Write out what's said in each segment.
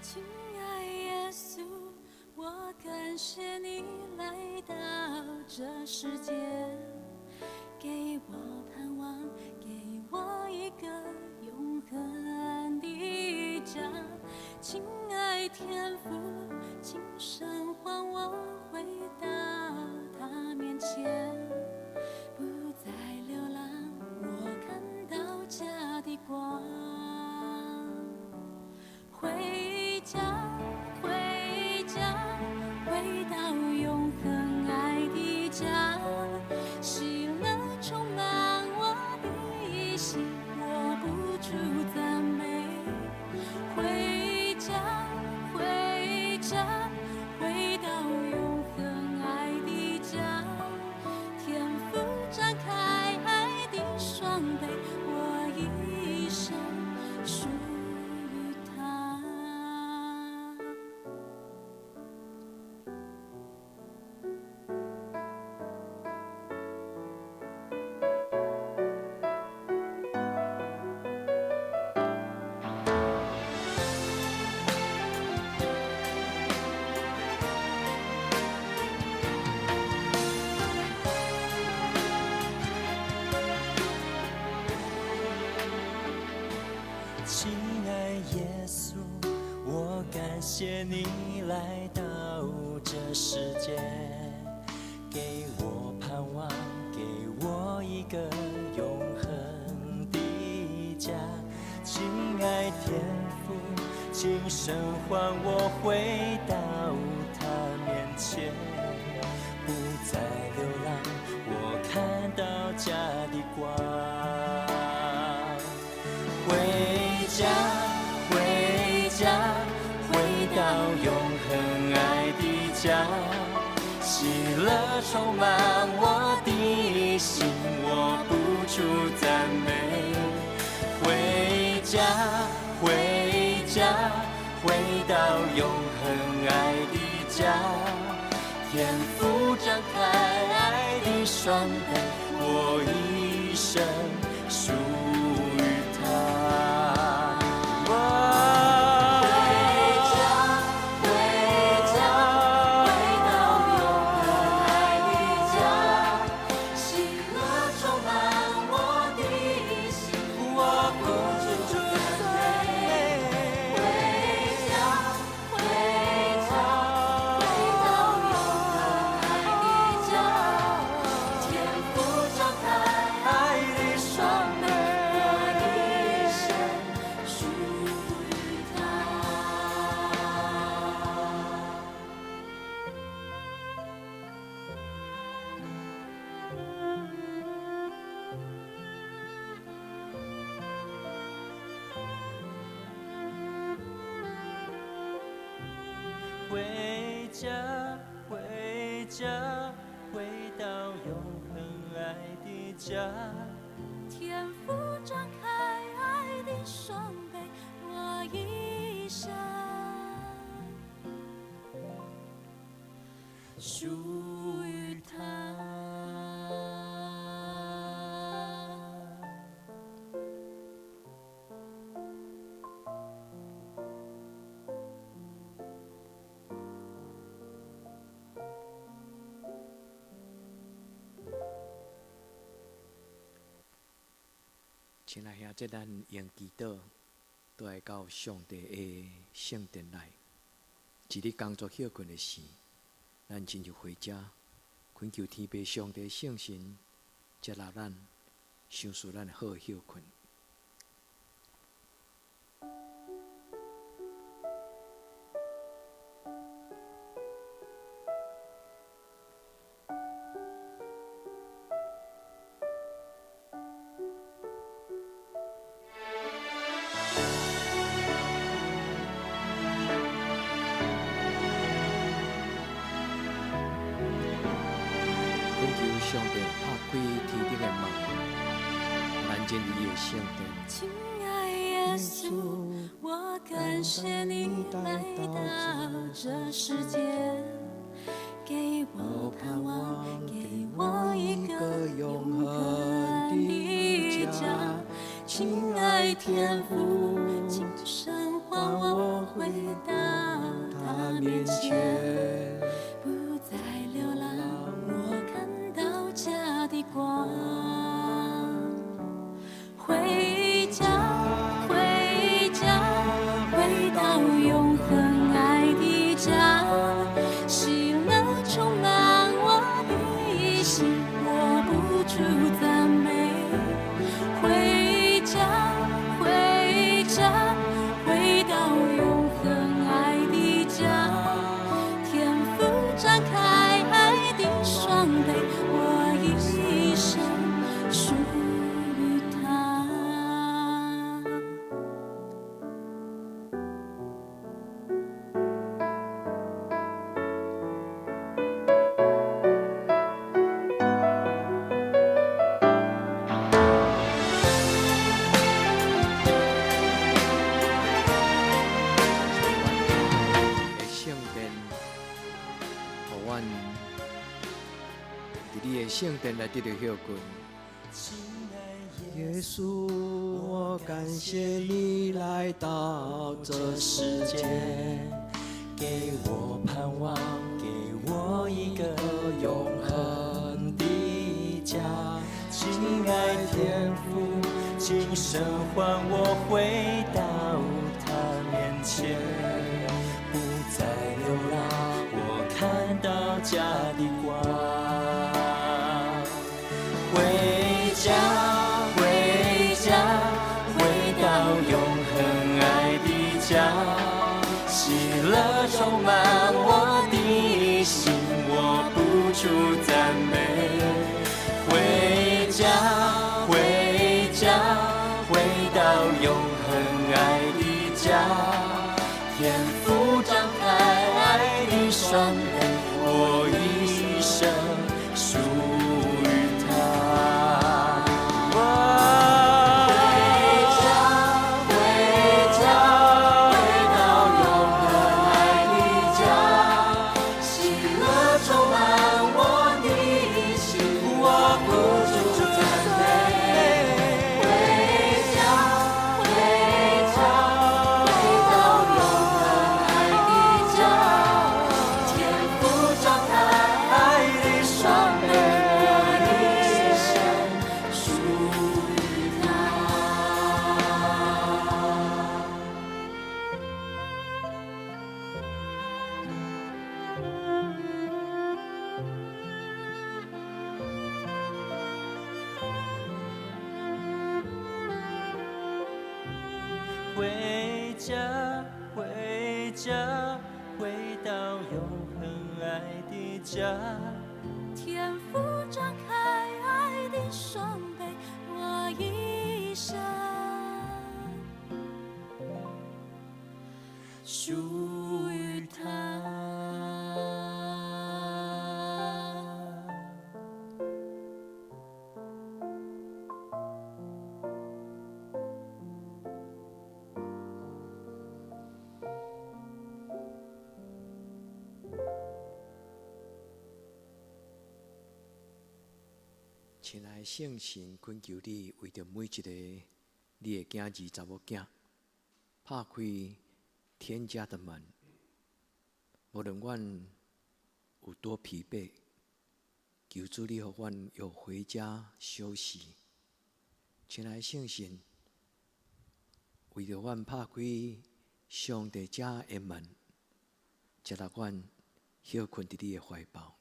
親愛耶穌，我感謝你來到這世界，給我盼望，給我一個永恆的家。親愛天父，請聲喚我回到他面前，不再流浪，我看到家的光。回家，回家，回到永恆愛的家，喜樂充滿我的心，我不住讚美。回家，回家，回到永恆愛的家，天父張開愛的雙臂，我一生屬於他。耶穌，我感謝你來到這世界，給我盼望，給我一個永恆的家。親愛天父，請聲喚我回到他面前，不再流浪，我看到家的光。回家，回家，回到永恆愛的家，喜樂充滿我的心，我不住讚美。回家，回家，回到永恆愛的家，天父張開愛的雙臂，我一生屬於他。回家，回家，回到永恆愛的家，喜樂充滿我的心，我不住讚美。回家，回家，回到永恆愛的家，天父張開愛的雙臂，我一生屬於他。回家，回家，回到永恆愛的家。天父張開愛的雙臂，我一生屬於他。親愛兄弟，咱用祈禱，都來到上帝的聖殿內。一日工作歇睏的時，咱親像回家，懇求天父上帝聖神接納咱，賞賜咱好歇睏。懇求上帝拍開天頂的門，咱進入伊的聖殿。親愛耶穌，我感謝你來到這世界，給我盼望，給我一個永恆的家。親愛天父，請聲喚我回到他面前，不再流浪，我看到家的光。回家，回家，回到永恆愛的家，喜樂充滿我的心，我不住讚美。回家，回家，回到永恆愛的家，天父張開愛的雙臂，我一生屬於他。的聖殿，予阮佇你的聖殿來得著歇睏。耶穌，我感謝你來到這世界，給我盼望，給我一個永恆的家。親愛天父，請聲喚我回到他前，不再流浪，我看到家的光。回家，回家，回到永恒爱的家，喜乐充滿我的心，我不住讚美。回家，回家，回到永恆愛的家，天父張開愛的雙臂，我一生屬於他。回家，回家，回到永恆愛的家，喜樂充滿我的心，我不住讚美。回家，回家，回到永恆愛的家，天父張開愛的雙臂，我一生屬於他。回家，回家，回到永恆愛的家。天父張開愛的雙臂，我一生屬於他。親愛的聖神，懇求你為著每一个你的囝兒、查某囝，拍開天家的門。無論阮有多疲憊，求主你予阮有回家休息。親愛的聖神，為著阮拍開上帝家的門，接納阮歇睏佇你的懷抱。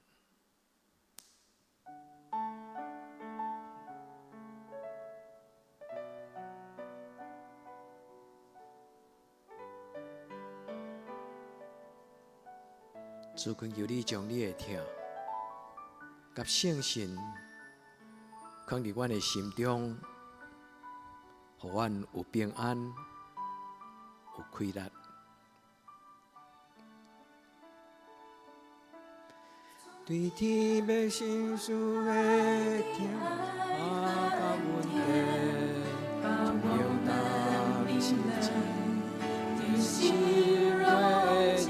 主懇求你將你的疼佮聖神藏佇阮的心中，予阮有平安、有快樂。對天欲心事的疼啊，佮阮的，將永當心情的心若間，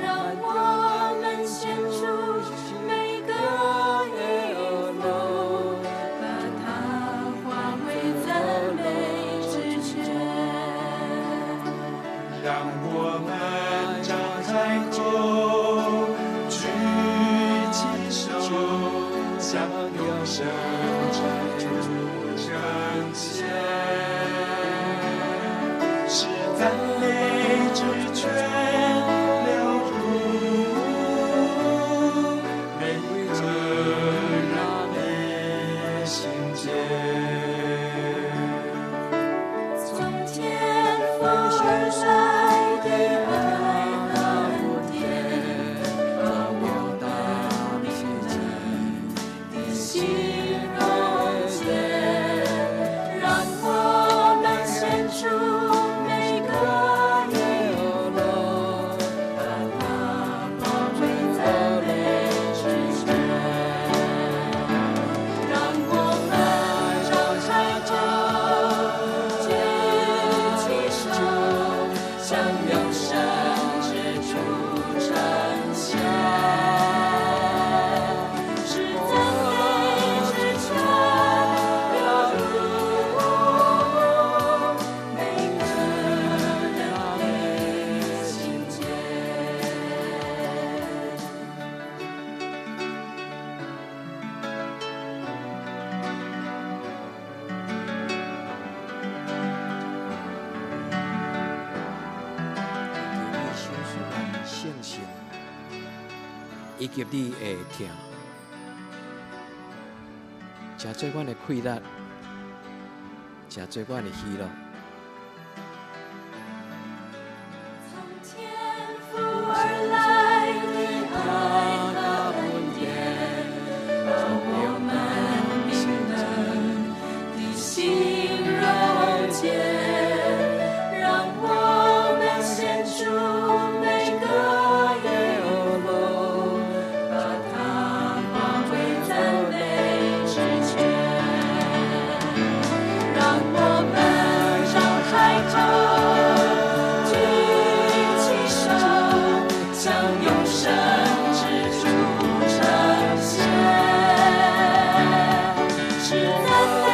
讓我們獻出每個音符，把它化為讚美之泉。讓我們張開口，舉起手，向永生之主呈獻，是讚美之泉流入每個人的心間。從天父而來的愛和恩典，把我們的心溶解，讓我們獻出每個音符，把它化為讚美之泉。讓我們張開口，舉起手，向永生之主呈獻，是讚美之泉流入每個人的心間。以及你的疼，成做阮的氣力，成做阮的喜樂。從天父而來的愛和恩典，把我們冰冷的心溶解，讓我們獻出每個音符，把它化為讚美之泉。讓我們張開口，舉起手，向永生之主呈獻，是讚美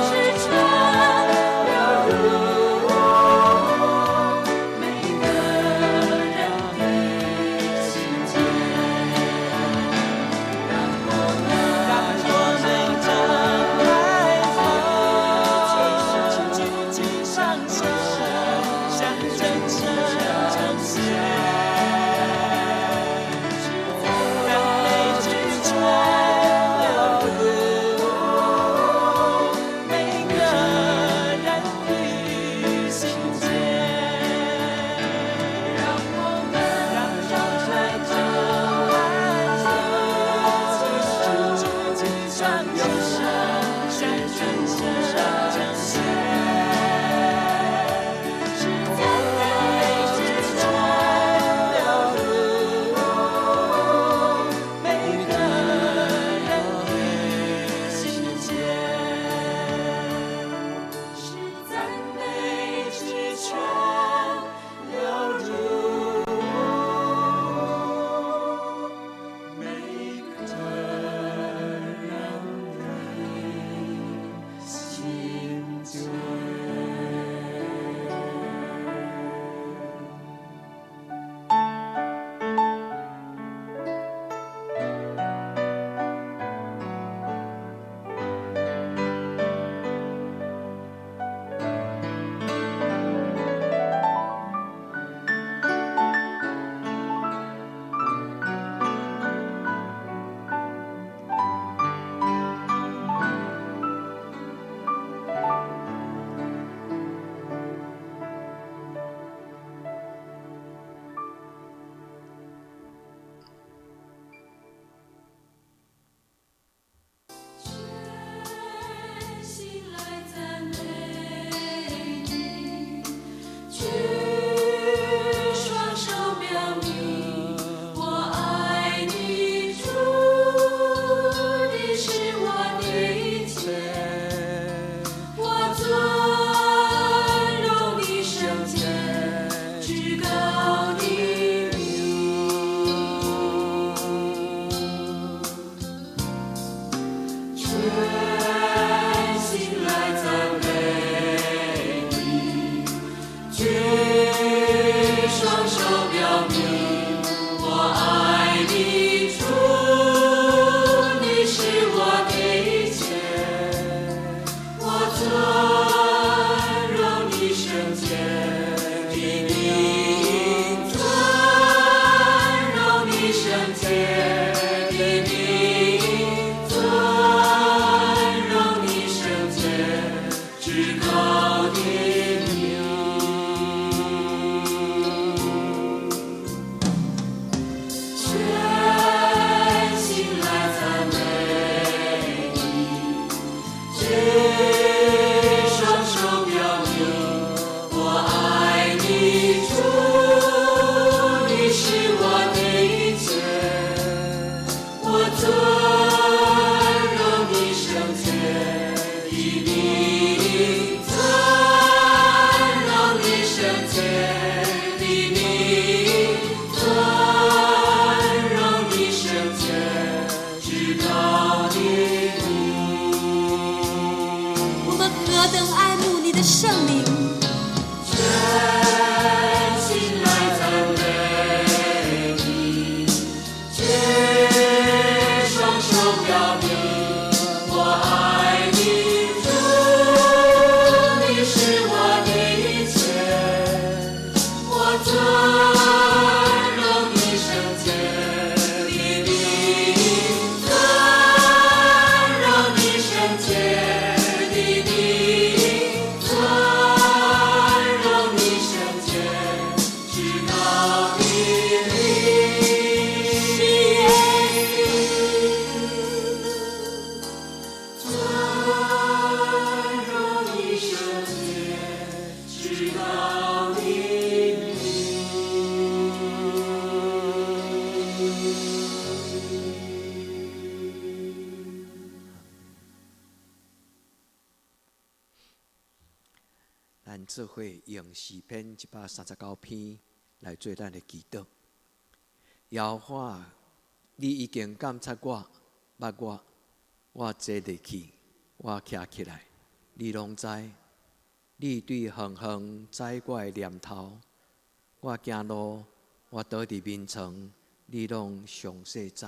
之泉流入每個人的心間。讓我們讓我們張開口，舉起雙手，向真神呈獻。讚美之泉流入每個人的心間。讓我們讓我們張開口，舉起雙手，向真神呈獻。是讚美之泉流入每個人的心間。是讚美之泉流入每個人的心間。全心來讚美你，舉雙手表明我愛你，主，你是我的一切，我尊榮你聖潔，至高的名。全心來讚美你，舉雙手表明我愛你，主，你是我的一切，我尊榮你聖潔的名，尊榮你聖潔的名，尊榮你聖潔至高的名。做伙用詩篇139篇來做咱的祈禱。耶和華，你已經監察我，捌我，我坐落去，我徛起來，你攏知。你對遠遠知我的念頭，我行路，我倒佇眠床，你攏詳細知。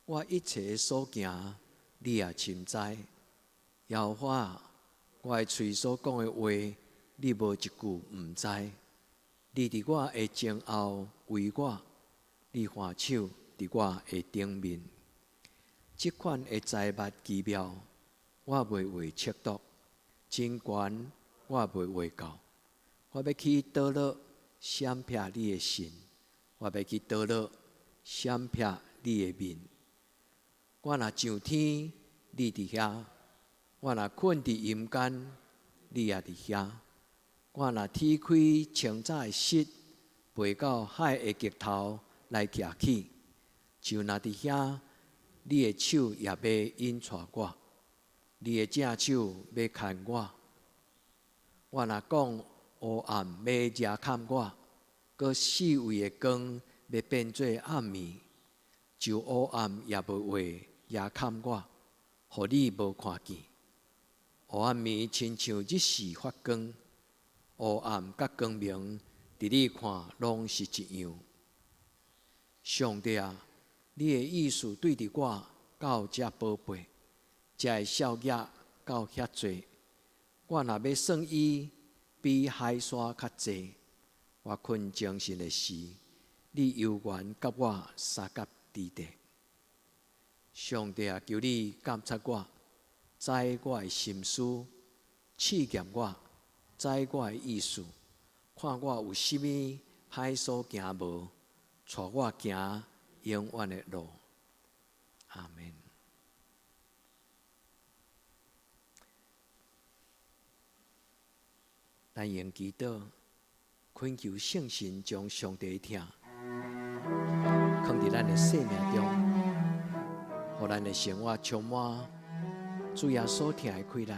我一切所行，你也深知。耶和華，我的喙所講的話，你無一句毋知。你佇我的前後圍我，你橫手佇我的頂面。這款的財物奇妙，我袂會測度；真懸，我袂畫到。我欲去倒落閃避你的神，我欲去倒落閃避你的面。我若上天，你佇遐；我若睏佇陰間，你也佇遐。我若踢開清早的室，飛到海的極頭來徛起，就若佇遐，你的手也欲引帶我，你的正手欲牽我。我若講黑暗欲遮崁我，閣四圍的光欲變做暗暝，就黑暗也無會遮崁我，予你無看見。黑暗暝親像日時發光，黑暗佮光明，佇你看攏是一樣。上帝啊，你的意思對佇我到遮寶貝，遮的數額到遐濟。我若欲算伊，比海沙較濟。我睏精神的時，你猶原佮我相佮佇地。上帝啊，求你監察我，知我的心思，試驗我，知我的意思，看我有啥物歹所行無，帶我行永遠的路。阿門。咱用祈禱，懇求聖神將上帝的疼囥佇咱的生命中，予咱的生活充滿主耶穌疼的快樂。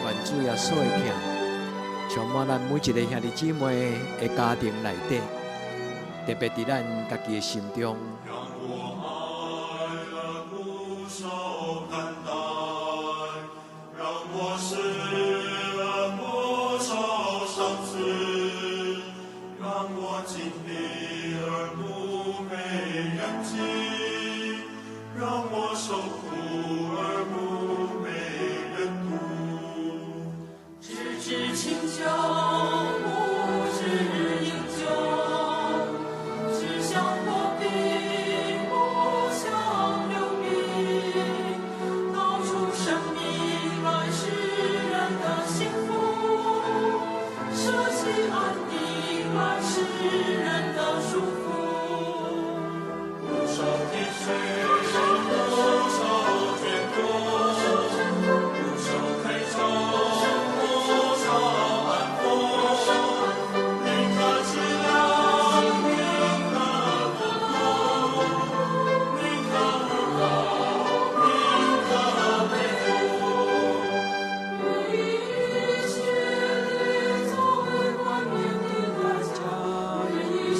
願主耶穌的疼，充滿咱每一个兄弟姊妹的家庭內底，特別佇咱家己的心中。讓我愛而不受看待，讓我死而不受賞賜，讓我盡力而不被人棄，讓我受苦而不被人妒。只知清酒，不知飲酒，只想破冰，不想溜冰。道出生命來世人的幸福，捨棄安定來世人的束縛。不受天水，不受眷顧，不受推崇，不受安撫，寧可凄涼，寧可困苦，寧可無高，寧可被負。為一切作為冠冕的代價，為一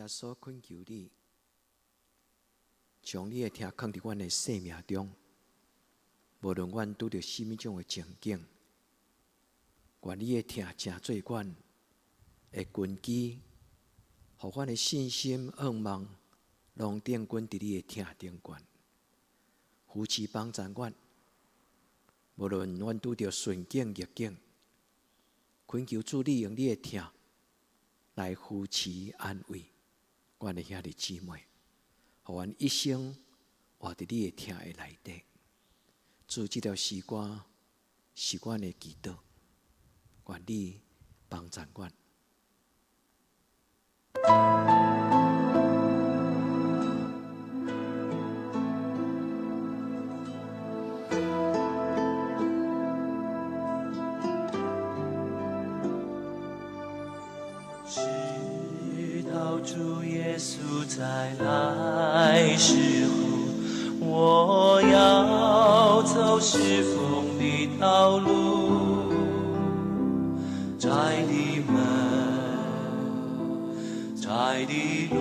耶穌，懇求你，將你的疼囥佇阮的生命中，無論阮拄著啥物種的情景，願你的疼成做阮的根基，予阮的信心、向望，攏定根佇你的疼頂懸，扶持幫助阮。無論阮拄著順境逆境，懇求主你用你的疼來扶持安慰阮的兄弟姊妹，予阮一生活佇你的疼的內底。主，這條詩歌是阮的祈禱，願你幫助阮。直到主耶穌再來時候，我要走侍奉的道路，窄的門，窄的路，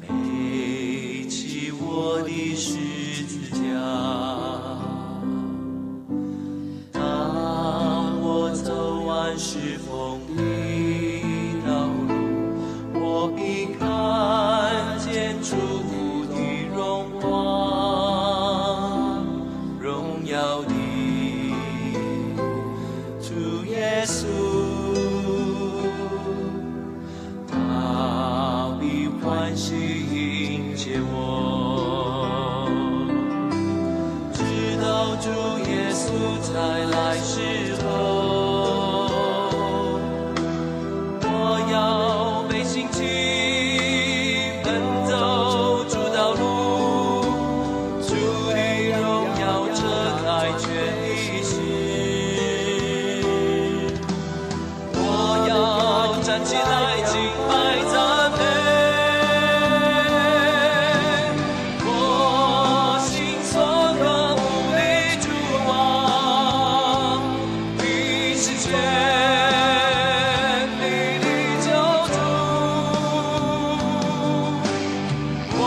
背起我的十字架。當我走完侍奉的道路，我必看見主的榮光，榮耀的主耶穌，他必歡喜迎接我，直到主耶穌再來時候，我要背信旗，奔走主道路，主的榮耀遮蓋全地時，我要站起來敬拜讚美，我心所渴慕的主啊，你是全地的救主，我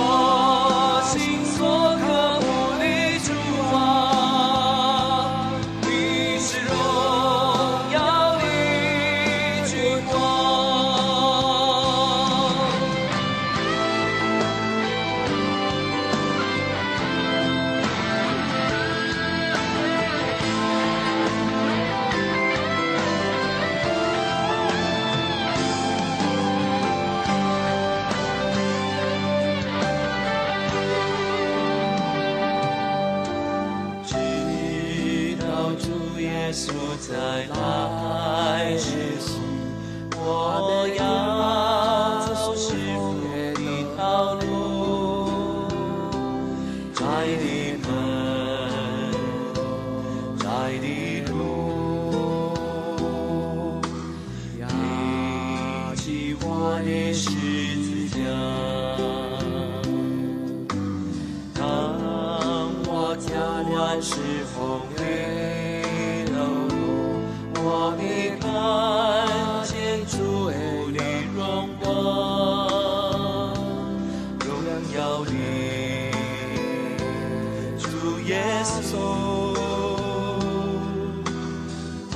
心所渴慕的主啊，你是榮耀的君王。直到主耶穌再來時候，我要走侍奉的道路，窄的門，窄的路，背起我的十字架。當我走完侍奉的道路，我必看見主的榮光，榮耀的主耶穌，他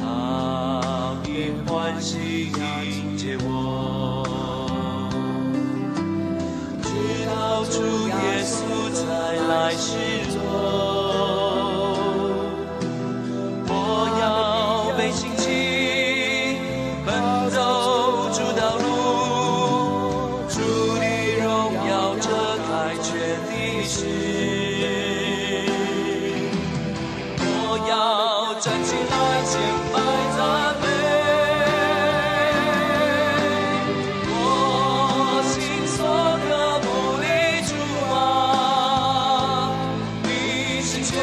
必歡喜迎接我，直到主耶穌再來時候，我要背信旗，奔走主道路，主的榮耀遮蓋全地時，我要站起來敬拜讚美，我心所渴慕的主啊，你是全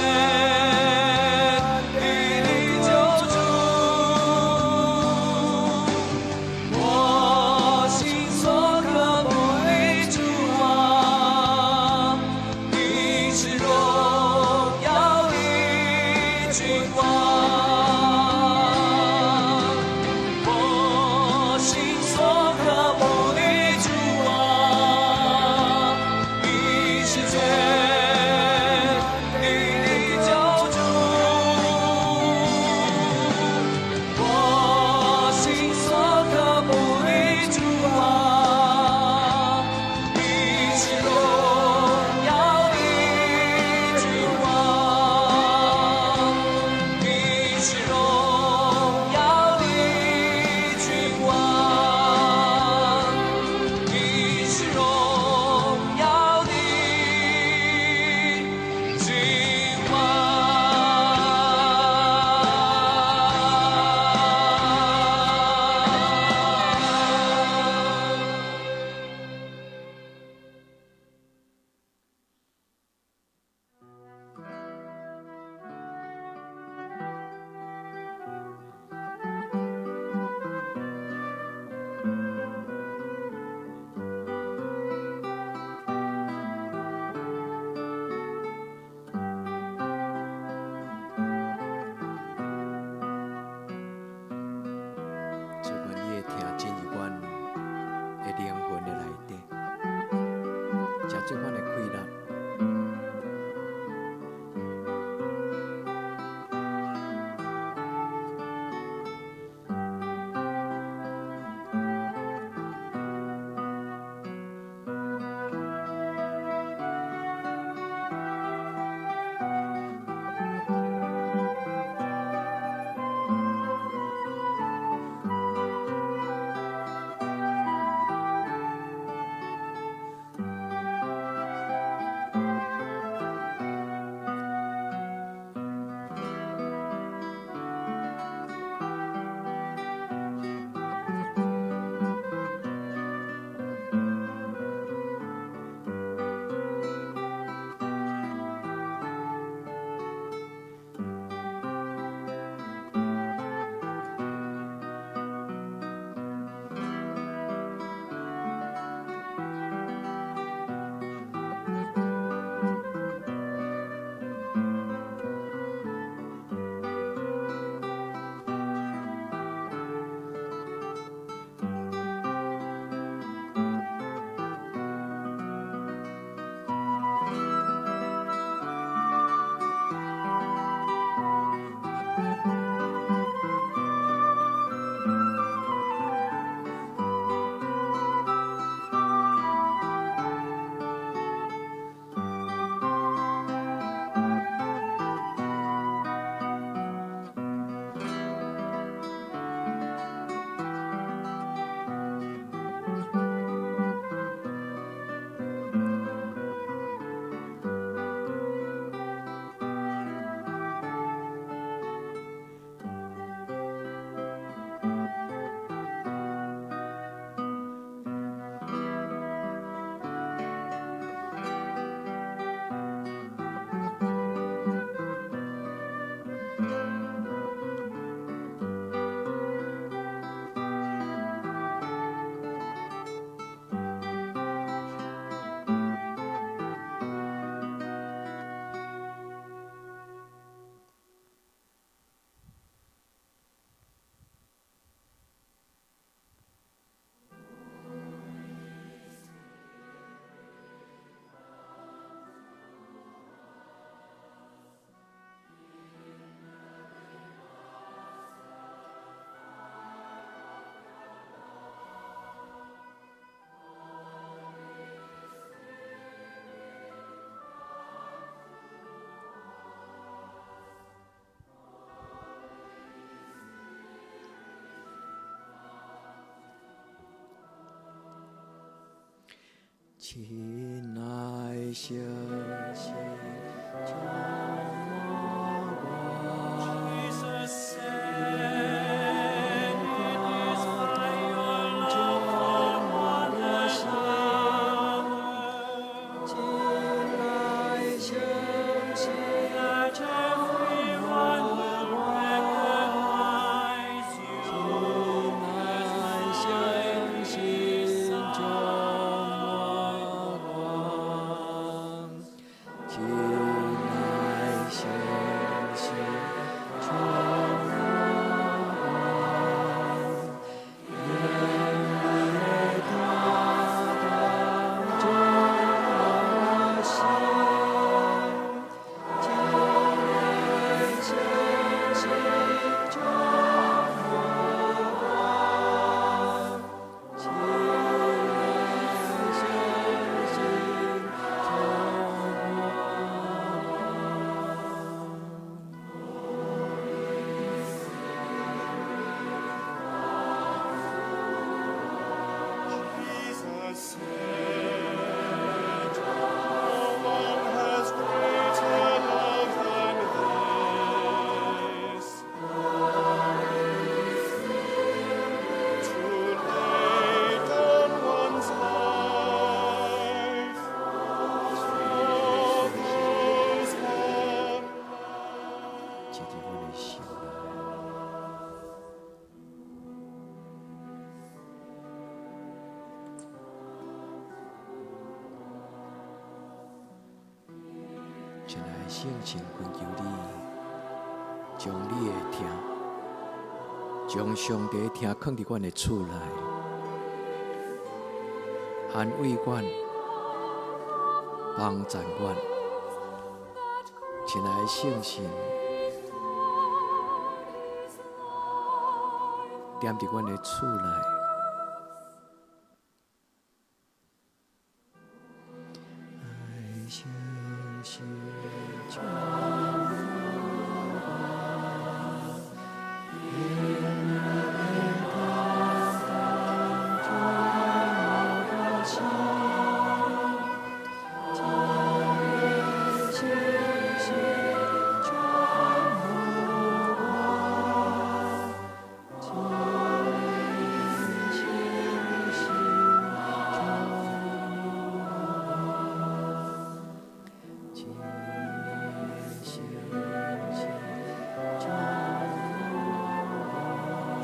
地的救主，我心所渴慕的主啊，你是食做款的氣力。親愛相信充滿我。 Jesus said, "It is by your love for one another 親愛相信 that everyone will recognize you 親愛相信充滿我。親愛相信充滿我，願你的大能充滿我心。親愛相信充滿我，親愛相信充滿我。 Jesus said, "No one has greater love than this, to lay down one's life for those one 切入阮的心內。親愛的聖神，懇求你，將你的疼，將上帝的疼囥佇阮的厝內，安慰阮，幫贊阮，親愛的聖神，踮佇阮的厝內。愛相信救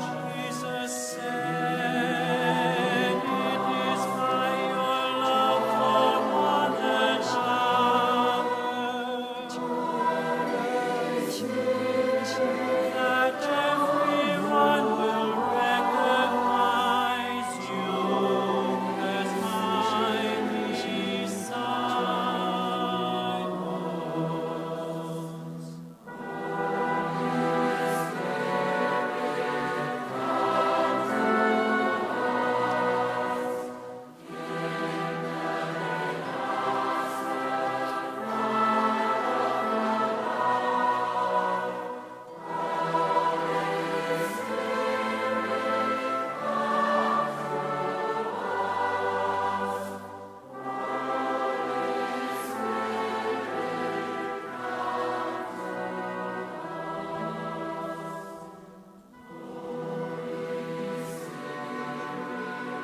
Jesus said, "It is by your love for one another that everyone will recognize you as my disciples."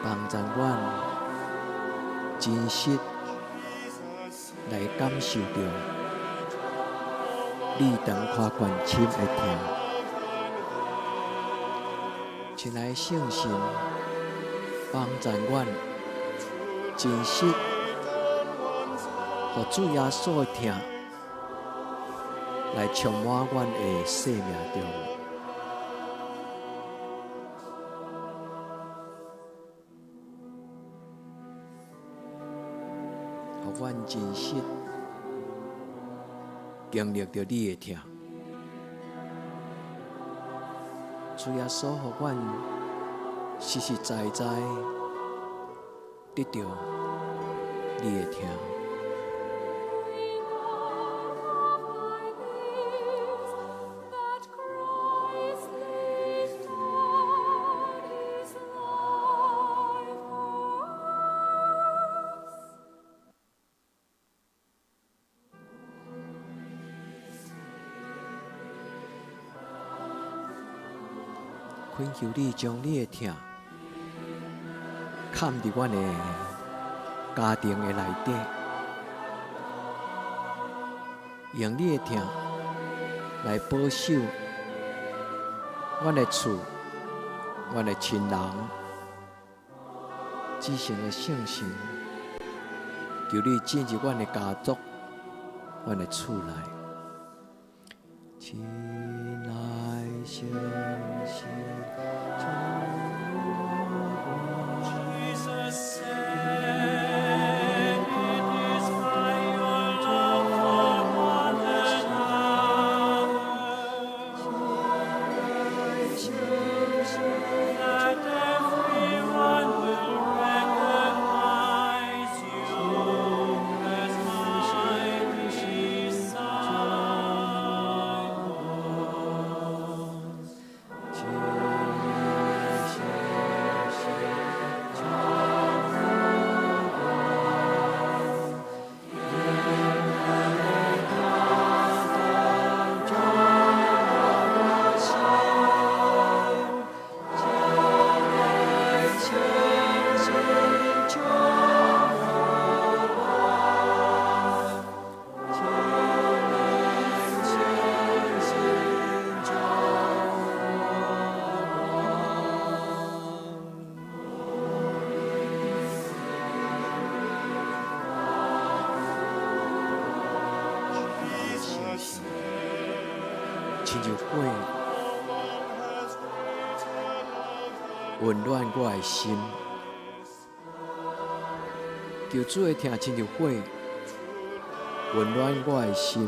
幫贊阮真實來感受著你長寬懸深的疼。親愛的聖神，幫贊阮真實，予主耶穌的疼來充滿阮的生命中。予阮真實經歷著你的疼，主耶穌，予阮實實在在得著你的疼。 We know by this that Christ laid down his life for us. 懇求你將你的疼崁佇阮的家庭的內底，用你的疼來保守阮的厝、阮的親人，至聖的聖神，求你進入阮的家族、阮的厝內。親愛聖神，充滿 Jesus said, "It is by your love for one another that everyone will recognize you as my disciples." 亲爱圣神，充 Jesus said, 親像火溫暖我的心，求主的疼親像火溫暖我的心，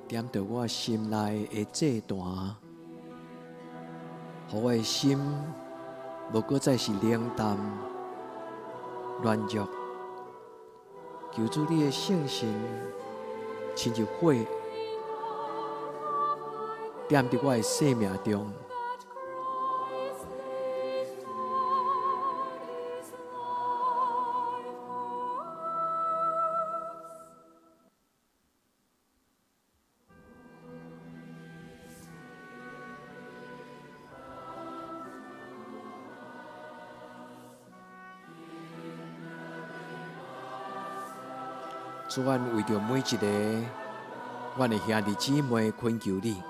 點著我心內的祭壇，予我的心無閣再是冷淡、軟弱。求主你的聖神，親像火，點佇我的生命中。主，阮為著每一个阮的兄弟姊妹懇求你，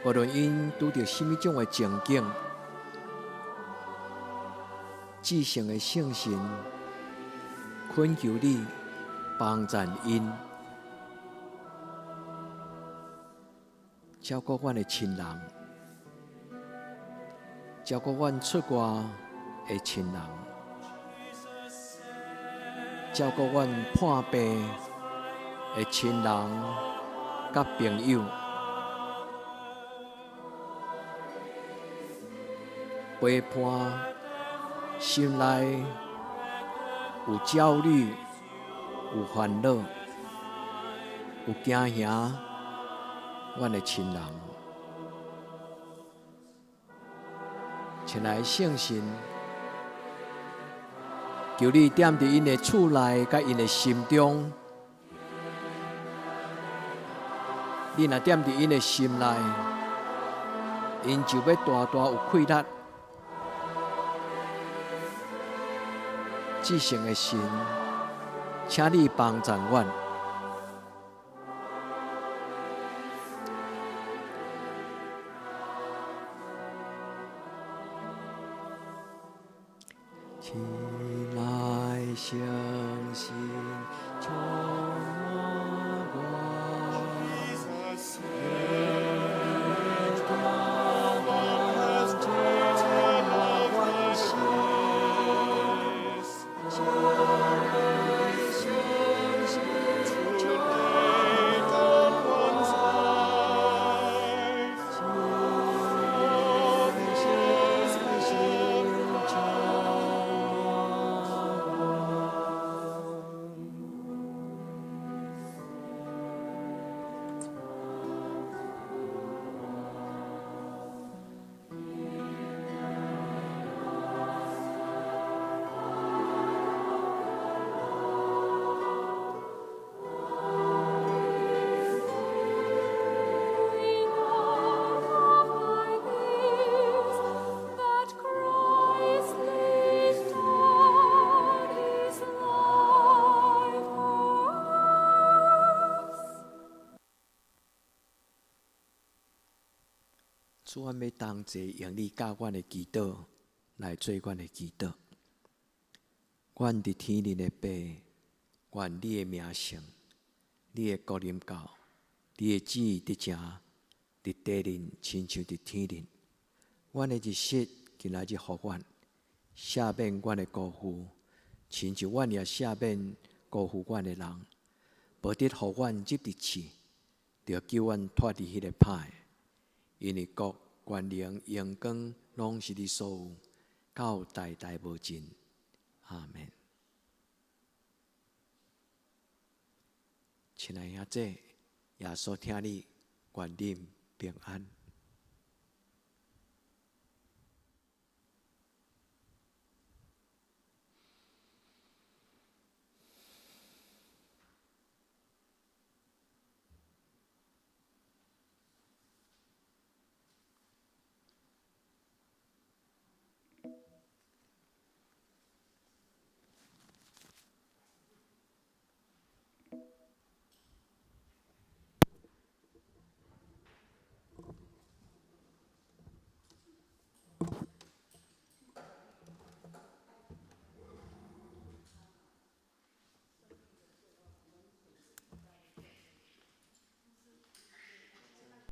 無論𪜶拄著啥物種的情景，至聖的聖神懇求你幫贊𪜶，照顧阮的親人，照顧阮出外的親人，照顧阮破病的親人佮朋友，陪伴心內有焦慮、有煩惱、有驚嚇，阮的親人，親愛的聖神，求你踮佇𪜶的厝內，佮𪜶的心中。你若踮佇𪜶的心內，𪜶就欲大大有氣力。至聖的神，請你幫贊阮。親愛聖神，充滿我。主，阮欲同齊用你教阮的祈禱來做阮的祈禱。阮佇天頂的父，願你的名聖，你的國臨到，你的旨意得成，佇地面親像佇天頂。阮的日食今仔日予阮，赦免阮的辜負，親像阮也赦免辜負阮的人。無得予阮入佇試，著救阮脫離彼个歹的。因為國、權能、榮光，攏是你所有，到代代無盡。阿們。親愛兄姊，耶穌疼你，願恁平安。